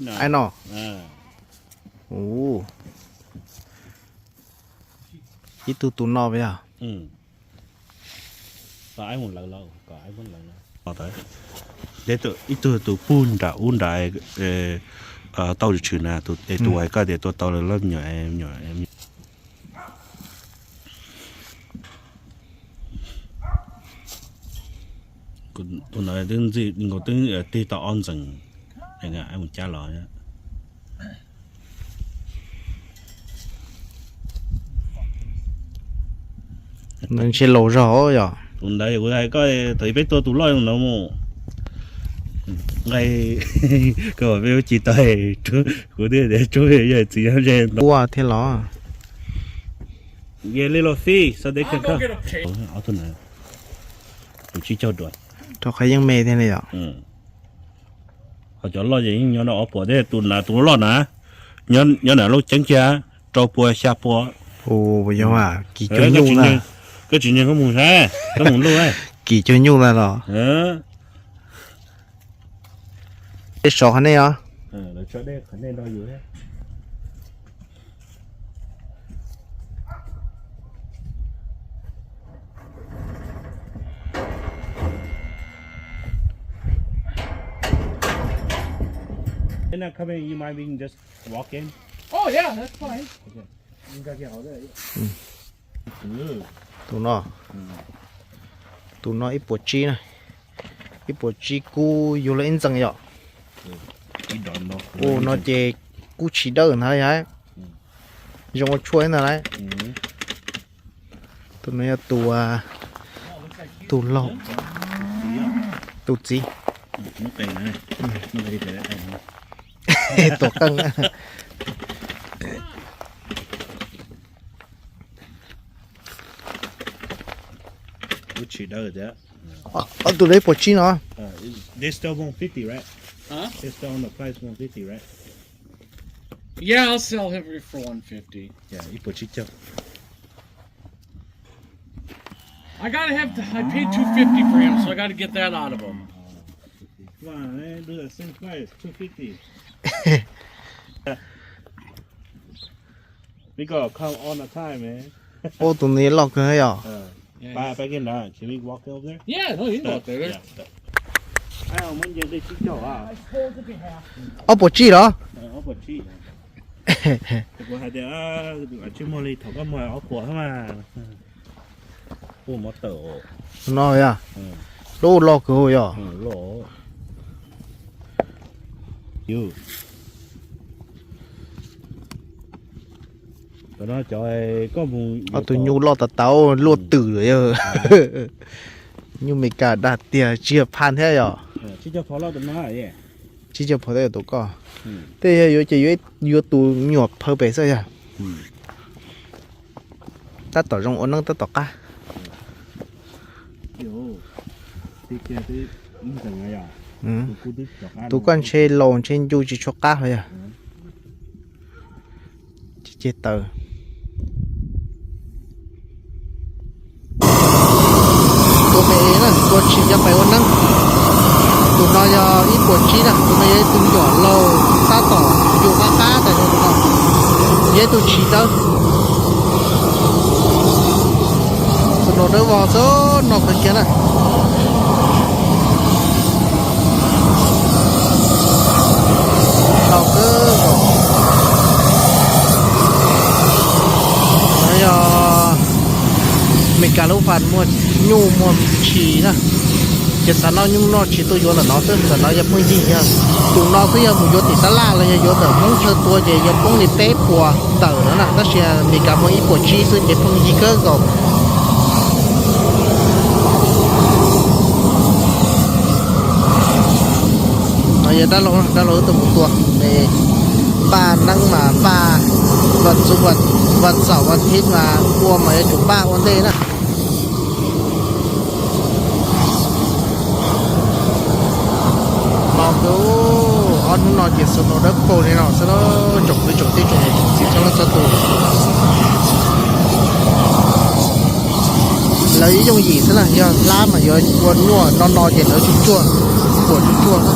Ai no. Ib tug tus no yog. Ib tug tus pug nram ub nrad tau tshwm na, es tus uas koj tias tua tau lawm loj nyom. Tus no twb tig tau ob ntxees, mus cab los. Ntshe laus zog yom. Tus ntawd kuv hais koj thaum peb tua tus loj no mus, nqe koj peb ua ci tau, kuv twb tias tsuag yog txiv nyob ze ntau ua thiab los. Ye li los fij so de kag koj. Ob tug na, tus tsib caug duas. Rau qhov yeej me thiab li yom. Ho cov loj ces yeej nyob rau ob puas thiab, tus na tus loj na, nyob na lub ceeb kiag rau pua xya pua. Yog kis cug nyuj na. Koj tsis nyiag koj mus saib, koj mus luj. Kis cug nyuj na los. Dej sov qhov nej os. They're not coming, you mind we can just walk in? Oh, yeah, that's fine. Tus no, tus no ib puas tsib na, ib puas tsib kub yug lawm ib ntxees yom. Ua no ces kub tsis dawb ntag yom. Zoo ua tshuaj ib ntag lauj. Tus no yog tus, tus laug, tus txiv. Tus qeej. Ob tug no ib puas tsib no. Yeah, I'll sell him for one fifty. I gotta have, I paid two fifty for him, so I gotta get that out of him. Come on, man, do that same price, two fifty. We gotta come all the time, man. Ua tus nws loj kawg yom. Back in there, can we walk over there? Yeah, no, you can walk there. Ob puas tsib los? Kuv hais tias, tsis muaj li thaum koj muag ob puas mas. Ua mov tawm. No yog lub loj kawg yog. Ob tug nyuj loj tas tas luaj twm lawm yog. Nyuj Meskas dag tiag, tsib caug phav thiab yog. Tsib caug phav thiab tus koj. Tej yog yuav ces yuav tus me nyuam phawj pem xwb yog. Tab tom zoo ua neeb tab tom qab. Tus koj ntshe laus ntshe ncu tsis tshua qab ho yog. Ceg taws. Tus me na tua tshis cov pem ua neeb. Tus no yog ib puas tsib na, tus no yog ib tug nyuam laus tab tom yus qab qab tas zog tus no. Yog ib tug tshis dawb. Tus no dawb vog xwb no kawg kiag na. Laus kawg nkaus. No yog Meskas lub fam muag nyuj muag tshis na. Ces xav noj nyuj noj tshis tuaj yuav ntawm no xwb, ntawm no yog pheej yig yog. Tus no twb yog mus yuav tim tab laj los yog yuav ntawm Hmoob chaw tua ces yog poob li peb puas tawm no na, tab sis Meskas muag ib puas tsib xwb ces pheej yig kawg nkaus. No yog dab laug, dab laug wb tuaj mus tua, npaj neeb mas npaj vas xuv vas xaum vas thiv mas ua mas yuav tsum npaj ua ntej na. No kawg, ob hnub no ces snow dawb paug li no xwb, tsoom kwv tsoom tij tsoom niam tsoom txiv txhua leej txhua tus. Lawv yooj yim xwb na, yog hlab mas yuav ua nyuaj, no no ces lawv tsuj tsuag, puas tsuj tsuag na.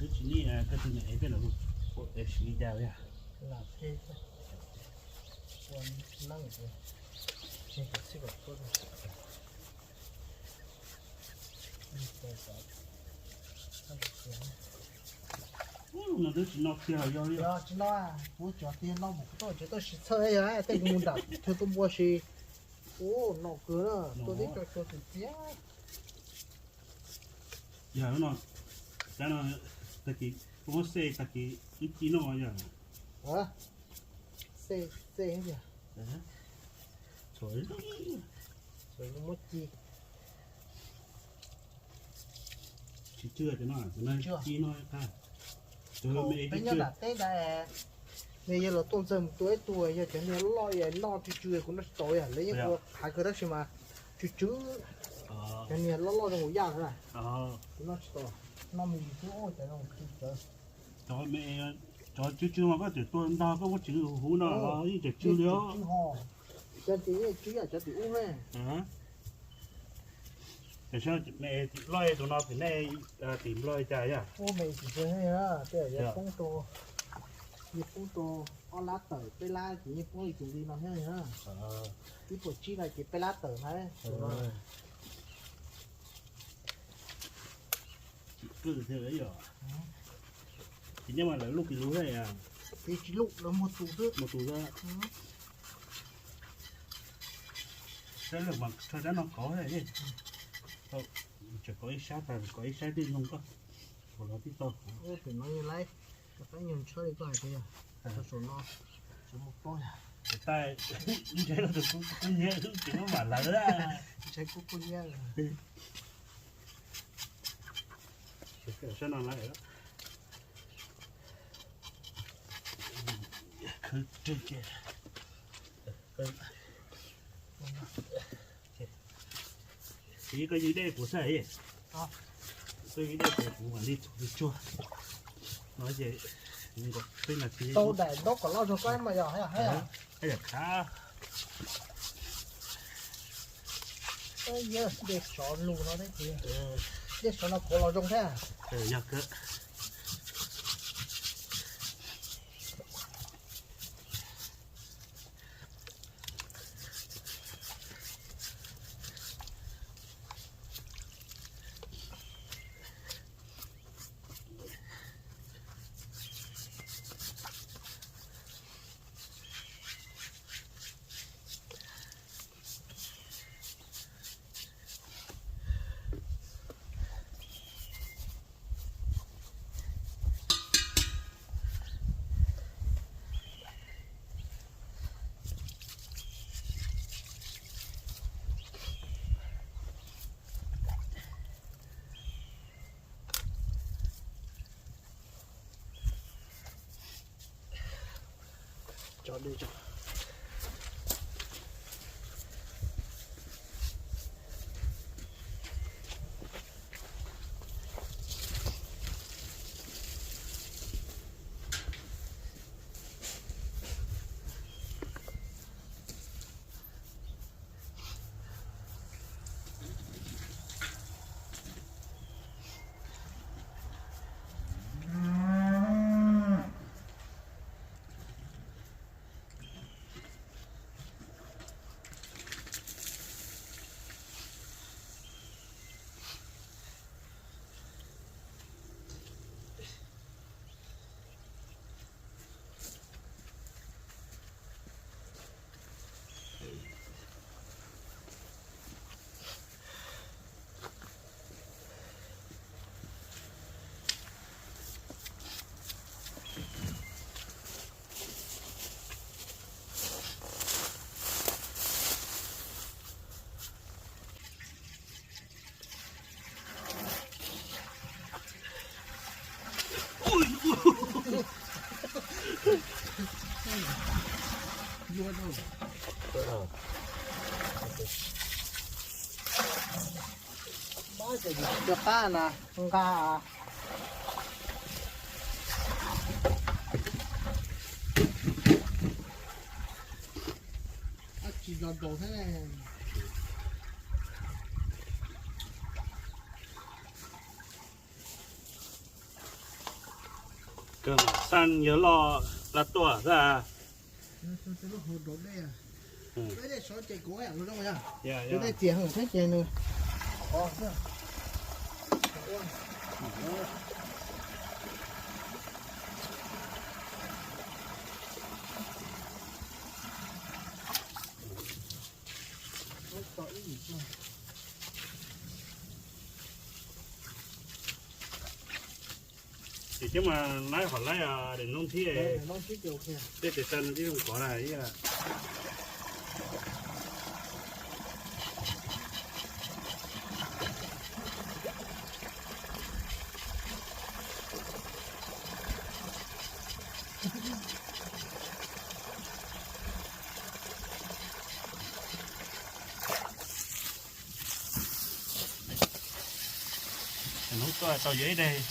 Twb tsis nij koj tus niam ev peb los ua siv li cas yog? No twb tsis no kiag yog li. Tsis no, kuv cov tiag no mus kuv tuaj tsev tuaj sis txhawj yog tej kuv mus nram thw tuaj npua si. Ub, no kawg na, tuaj tib co tsuag txias txias. Yog no, cov no, tag kis muab xej tag kis ib ci noj yog. Xej, xej tiag. Muab ci. Tsis tsw cov no, cov no ci noj qab. Peb nyob nram teb ntawd, nws yog los tuaj ntxawg mus tua ib tug, yog cov niag loj loj noj tsw tsw kuv noj tsis tau, yog lawv yeej ua qhav kawg tab sis mas tsw tsw. Cov niag loj loj zoo nkaus yaj na, kuv noj tsis tau, noj me ntsis xwb, cov zoo tsw tsw. Cov me, cov tsw tsw mas koj tseem tua ntag, koj muab tsev huv no los yeej tseem tsw li os. Cov tim yeej tsw yam cov tim ub ne. Tam sim no me loj tus no tim nej, tim Nplog li cas yog? Ub, me tsis tsw, tej zaum yuav poob rau, yuav poob rau ob lab tawm peb lab ces yeej poob li tus li no thiab. Ib puas tsib no ces peb lab tawm na. Tsis pw thiab yom. Ces nyob mas lawv luj kis lus thiab. Ces tsis luj, lawv muag tus xwb. Muag tus xwb. Saib lawm mas rho rab no kov thiab. Tseem kov ib sab, tag kov ib sab twb zoo koj. Ua los tib tau. Tus no yog laib, rov qab nyuag ntshawb li koj hais tias yog, saum no, saum no pob. Tais, ntshai tus kub kub hnyiab, tsis muab mam lawv. Ntshai kub kub hnyiab. Sab no lawm. Khwv rwg ces. Koj ywg dej kuv xwb, koj ywg dej kuv, kuv mam li txhuv tsuag no ces nkaum peb nas this. Tau daim ntaub kom loj zog koj mas yog. Yam khav. Dej tsov lus no thiab, dej tsov no kuv los zoo thiab. Yog kawg. Cov qab na, nqa. Tsis zos nraus thiab. Tag yog loj la tuaj xwb. Ces cov mas laib hom laib daim noob thib, tej tes taw no tib zoo kov na. Hnub tuaj tau yuav ib daim.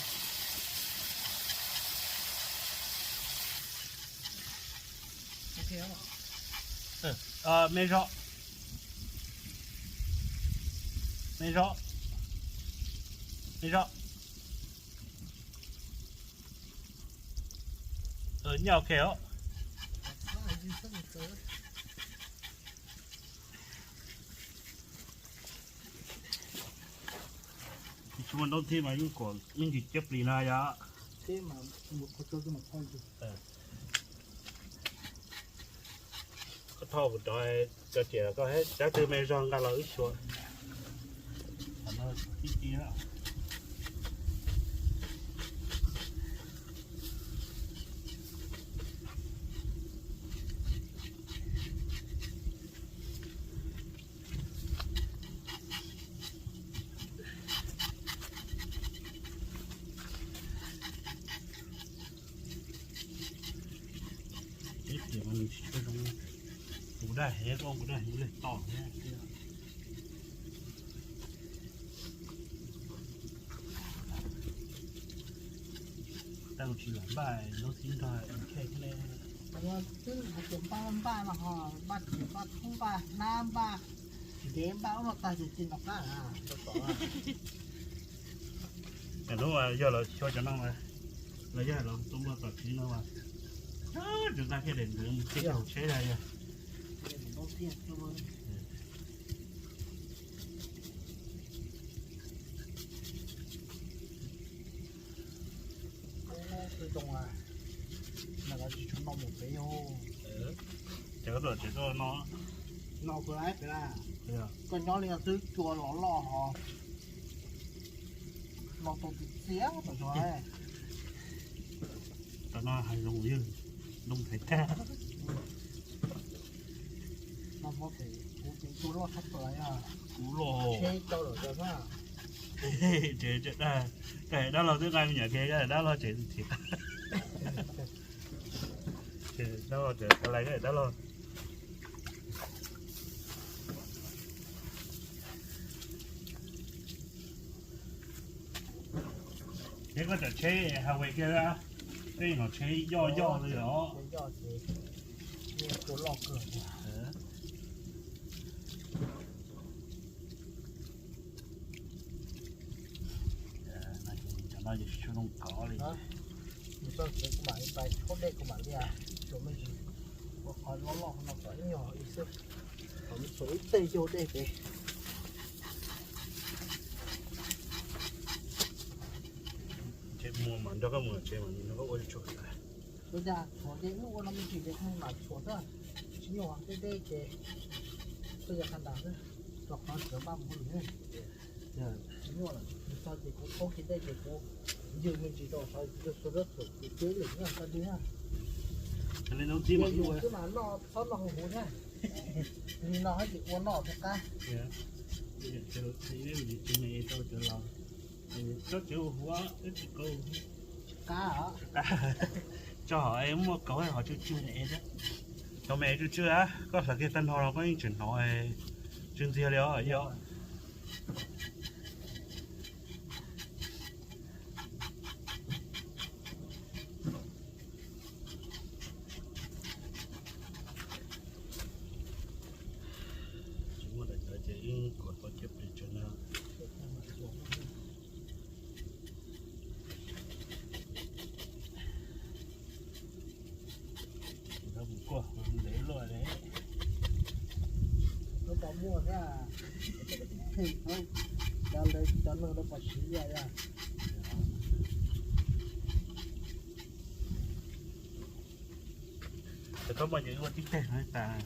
Me zog, me zog, me zog. Nyob ok os. Tsis muaj noob thib mas yeej kom me ntsis ciab plis no yom. Koj thauj kuv rov, cov tias koj cab twg me zog nqa los wb xyuas. Teb tias mas nws tsis tshua zoo, kuv daj heev, kuv daj heev li tom thiab. Tau tsis lam npaj lub tib nrog thiab ne. Twb hais tias npaj npaj no ho npaj tsis npaj thoob npaj hnab npaj ntev npaj ub no tag ces cia nov qab. Hnub yog los xyuas cov no, los yog los tus muag tom tsev no as, tsis nqa kiag daim ntawd mus tib hauv tsheb dag yog. Tsis tshua no mus pem yog. Ces koj tuaj tsev tuaj no, no koj laib pem na, koj nyob li no twb cua los loj ho no tau txiv txias tom zog. Tam no hais zoo yog loo thaiv tag. No hmo pem kuv tsev cua loj tshaj plaws, kuv loj, tsheb rau lawm cov na. Tsev, koj dab laug twb nqa me nyuam kiag, koj dab laug tsev thiab. Dab laug tsev, dab laug. Thiab koj cov tsheb Huawei kiag, tej no tsheb yoj yoj li os. Cov no ces tsis tshua zoo kov li. Nws txog tsev kuv mam li pais tshuab dej kuv mam li, tsuas me ntsis ua qhov loj loj no kom ib nyuag ib xwb, kom me txhua ib teg yug dej pem. Ces mus mas nrog koj mus tsev mas nrog koj ua tsuag. Ua cas tshuav ces wb ua no me ntsis ces mam tshuav xwb, tsis nyuaj tej dej ces txhua yam qhab ntas xwb, rau qhov tseem npaj mus li. Tsis nyuaj, nws txog ces kuv thauj kiag dej ces kuv yws me ntsis rau qhov yus txhua zaub txhua kwv twb lwm yog tag dig na. Yus xwb mas noj txhob noj huv huv thiab, li no hab ces ua noj thiaj qab. Tsob tsev ua huv, tsob tsis kauv, qab. Tso hov muaj kauv hov tsw tsw thiab. Cov me tsw tsw a, koj hlawv kiag tag nrho los koj yeej tseem hnov tsw ntxiag li os yog. Tsis muaj daim ntawd ces yeej kom tau ciaj plig tsev na. Muaj thiab, cov neeg lawv pom siv yam yam. Cov koj muaj ces ua tib teg no tas.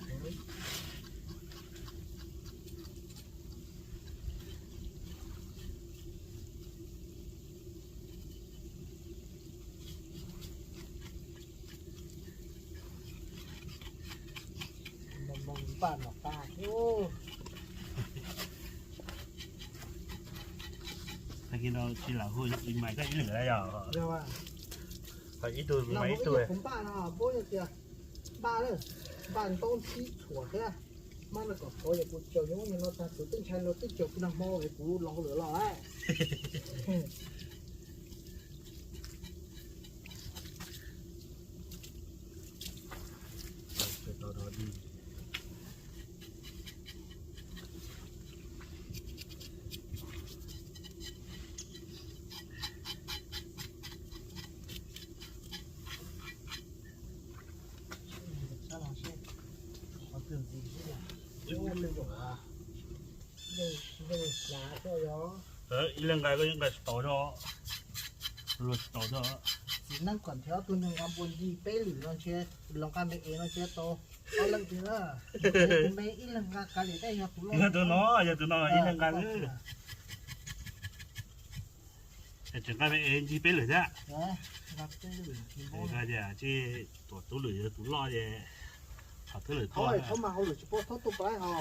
Npaj nom qab. Tag kis no tsis lam hu, mas koj ib leeg lawm yog? Ib tug mas ib tug. Kuv npaj no, npaj tias npaj, npaj ntaub ntsib tshuam thiab. Mab no kom qhov yog kuv caum nyob no tag kuv twb ntshai no twb caum kuv nag hmo es kuv los lawm los lawm. Ib leeg nqa koj yeej nqa tsis tau, luag tsis tau thiab. Txiv neej kom nrhiav ob tug neeg nqa npua ncig peb lwm no ntshe, los nqa me es no ntshe tau ob leeg tiag. Kuv me ib leeg nqa kav liam tej yog tus no, yog tus no ib leeg nqa xwb. Tseem nqa me es ncig peb lwm thiab. Nqa tias tsij tuam tub lwm yog tus loj ces thaum twg lwm tuaj. Thaum mas hauj lwm tsis pub thaub tuaj pab ho.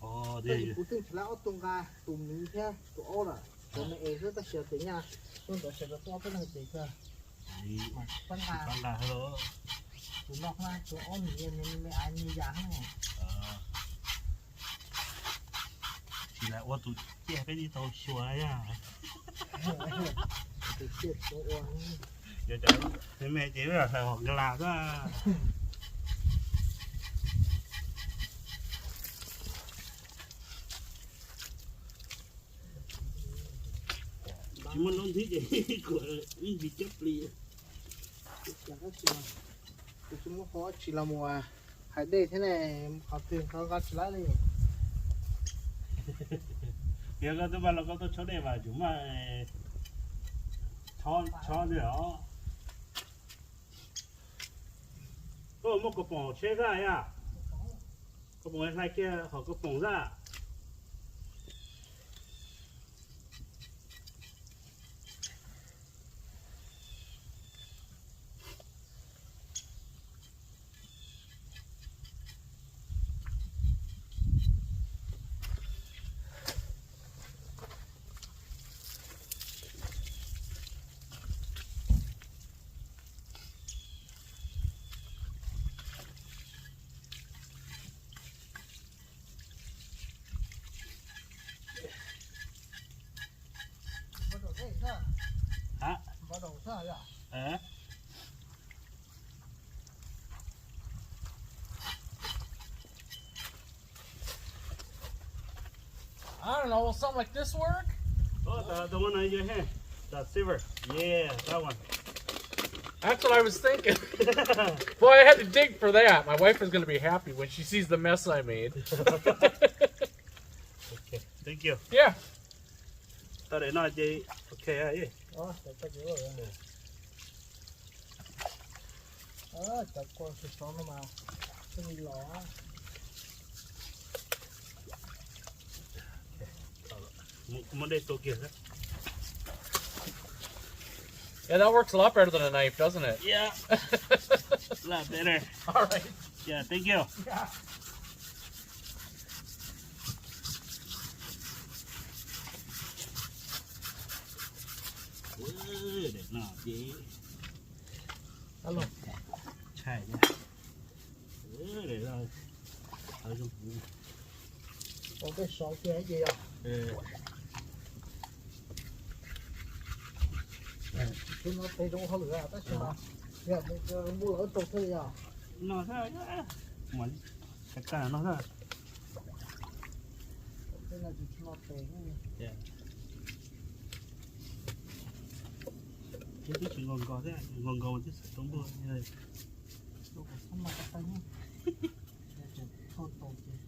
Tab sis kuv twb nrhiav ob tug nqa, tus miv thiab tus aub lawm, cov me es xwb tab sis tias nyaj tuaj ntawd sawv daws tuaj ob peb leeg ces kawg. Pab nqa, tus no tus aub nws me me me me yam. Tsis lam ua tus ciaj peb twb tau xyuas yog. Tus ciaj tsis ua. Yog cov me me ces wb lam hlawv hauv nkag las xwb. Tsis muaj ntaub ntsib ces kuv ib ntsis cab plis. Kuv tsis muaj qhov tsis los mus hais dej thiab ne, qhov twg nqa tsis laib li. Yog koj twb npaj los koj tuaj chob dej mas tsum maj chob li os. Koj muaj koj poom tsheb zaj yam, koj poom hlais kiag hom koj poom zaj. I don't know, will something like this work? Oh, the, the one on your hand. The silver. Yeah, that one. That's what I was thinking. Boy, I had to dig for that. My wife is going to be happy when she sees the mess I made. Okay, thank you. Yeah. Tau daim no ces ok. Muab dej tua kiag xwb. Yeah, that works a lot better than a knife, doesn't it? Yeah. A lot better. All right. Yeah, thank you. Ua, daim no ces ntshai thiab. Tau tej sau kiag ces yog. Tus no tes zoo hauj lwm tab sis mas yog npua lawv tau thiaj li yog. No xwb, mas ka no xwb. Tej no tsis no tes. Twb tsis nkaus nkaus thiab, nkaus nkaus mas twb xav tau npua. Tus kom txhob mas ka tau. Tseem thauj tau ces.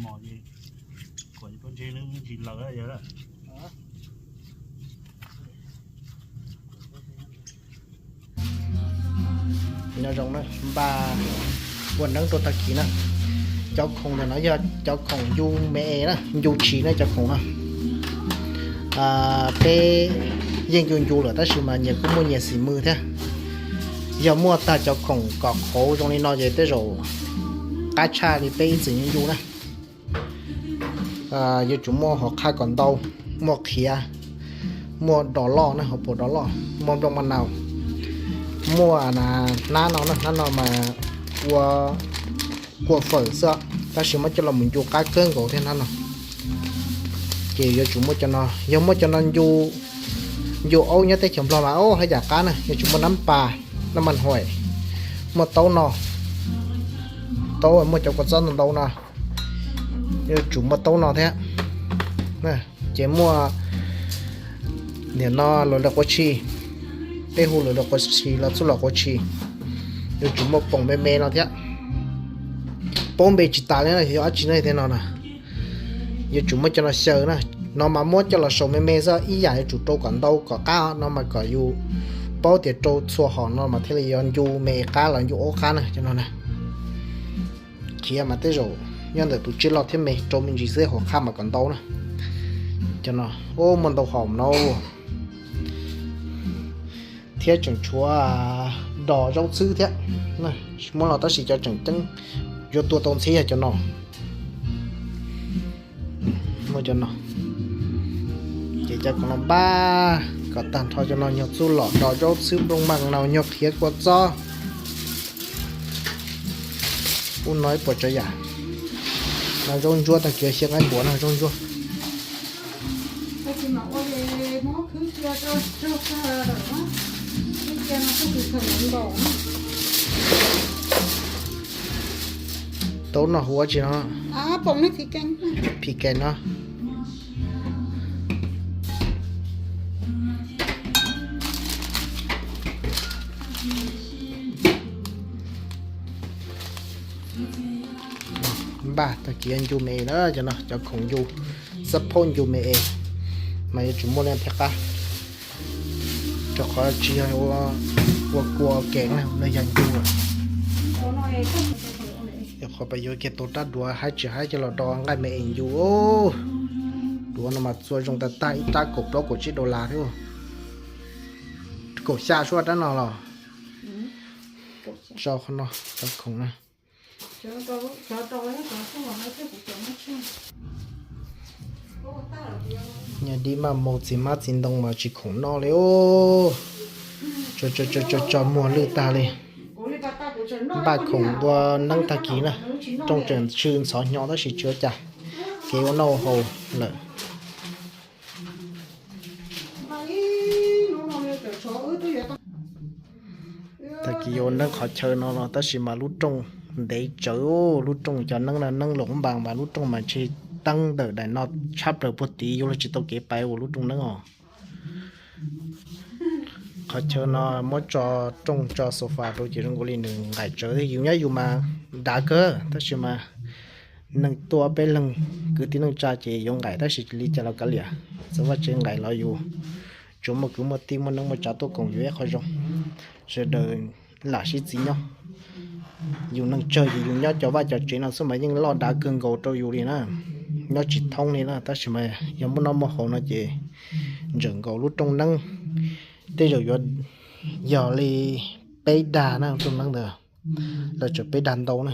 Mos ces kom cov pob ntseg ntsis laws yog. Nyob zoo na, npaj ua neeb rau tag kis na. Cov khoom ntawm no yog cov khoom ncu me es na, ncu tshis na cov khoom no. Peb yeej ncu ncu lawm tab sis mas nyias kuj muaj nyias xim mws thiab. Yog muaj tag cov khoom kom qhauv zoo li no ces tej zaum qab tshaj li peb ib txwm ncu ncu na. Yuav tsum muaj hauv qhaj kom ntau, muaj qhiav, muaj dos loj na, hauv paus dos loj, muaj nplooj ma nau, muaj hnab no na, hnab no mas ua kua fawm xwb, tab sis muab coj los mus ncu qab kawg nkaus thiab hnab no. Ces yuav tsum muaj cov no, yog muaj cov no ncu aub nyob teb chaws Nplog mas haj yam qab na, yuav tsum muaj nab pas, nab mas huam, muaj taub no, taub muaj cov kua txob ntau ntau no, yuav tsum muaj taub no thiab. Ces muaj niam no lawv lawv quav tshis, peb hu lawv lawv quav tshis los txuj lom quav tshis, yuav tsum muaj poom me me no thiab. Paub npe tsis tas li no yog dab tsi no thiab no na. Yuav tsum muaj cov no xyaw na, no mas muab coj los saum me me xwb, ib yam yuav tsum rau kom ntau kom qab no mas kom yus paub tias rau txhua hom no mas thiaj li yuav ncu me qab los ncu aub qab na cov no na. Qhiav mas tej zaum nyob ntawm tus tsiaj loj thiab me, rau me ntsis xwb, hauv qhaj mas kom ntau na. Cov no, muaj ntau hom no thiab tseem tshuav dos zaub txhwb thiab. Tsis muaj los tab sis cov tseem ceeb yuav tua tau ntxhiab yog cov no. Muaj cov no, ces cov khoom no npaj kom tag nrho cov no, nyuag txuj lom, dos zaub txhwb, nplooj ma nau, nyuag qhiav, kua txob. Ub, no ib puas tsav yam. No zaub ntsuab, tag kis xyaw nqaij npuas no zaub ntsuab. Taub no hu ua tsi no? Phim kees no. Npaj tag kis ncu me es na, cov no cov khoom ncu, xab phaub ncu me es, mas yuav tsum muaj li thiaj qab, rau qhov tsis yog ua kua kev na, no yog ncu. Yog qhov peb yuav kiag tau rab duav haib tsis haib coj los do nqaij me es ncu. Duav no mas txua zoo tag tag, ib rab kaum plaub kaum tsib dollar thiab. Kaum xya suab rab no los. Tso qhov no, cov khoom na. Nyaj dib maj maug txiv hmab txiv ntoo mas tsis khoom noj li os. Tso muag lwj tag li. Npaj khoom ua neeb tag kis na. Rooj tseem tsw ntxhov hnyo tab sis tsis ua cas, kev ua noj ua haus lawm. Tag kis yuav neeb qhov chaw no los tab sis mas lub rooj ntev tsawv, lub rooj cov neeb no neeb los npas mas lub rooj mas ntshe teeb ntawm daim no tshab plaws puag tid yuav luag tsis tau kev pais ua lub rooj neeb os. Qhov chaw no muab tso rooj tso sofa rau ces zoo nkaus li nws nqaim tsawv thiab, yus nyob yus mas dav kawg tab sis mas neeg tuaj peb leeg kwv tij neej tsa ces yuav nqaim tab sis li cas los kav liam, txawm vaj tsev nqaim los yus tsuas muaj kwv muaj tij muaj neeb muaj tsav tuaj koom yus ib qho zoo. Sawv daws lam sib txiv nyob. Yus neeg tsawg ces yus nyob cov vaj cov tsev no xwb mas yeej loj dav kawg nkaus rau yus li na, nyob tsis thoob li na, tab sis mas yog muaj noj muaj haus no ces ntsawm nkaus lub rooj neeb. Tej zaum yuav yog li peb dag na, rooj neeb ntawd lawv tseem peb dag ntau na.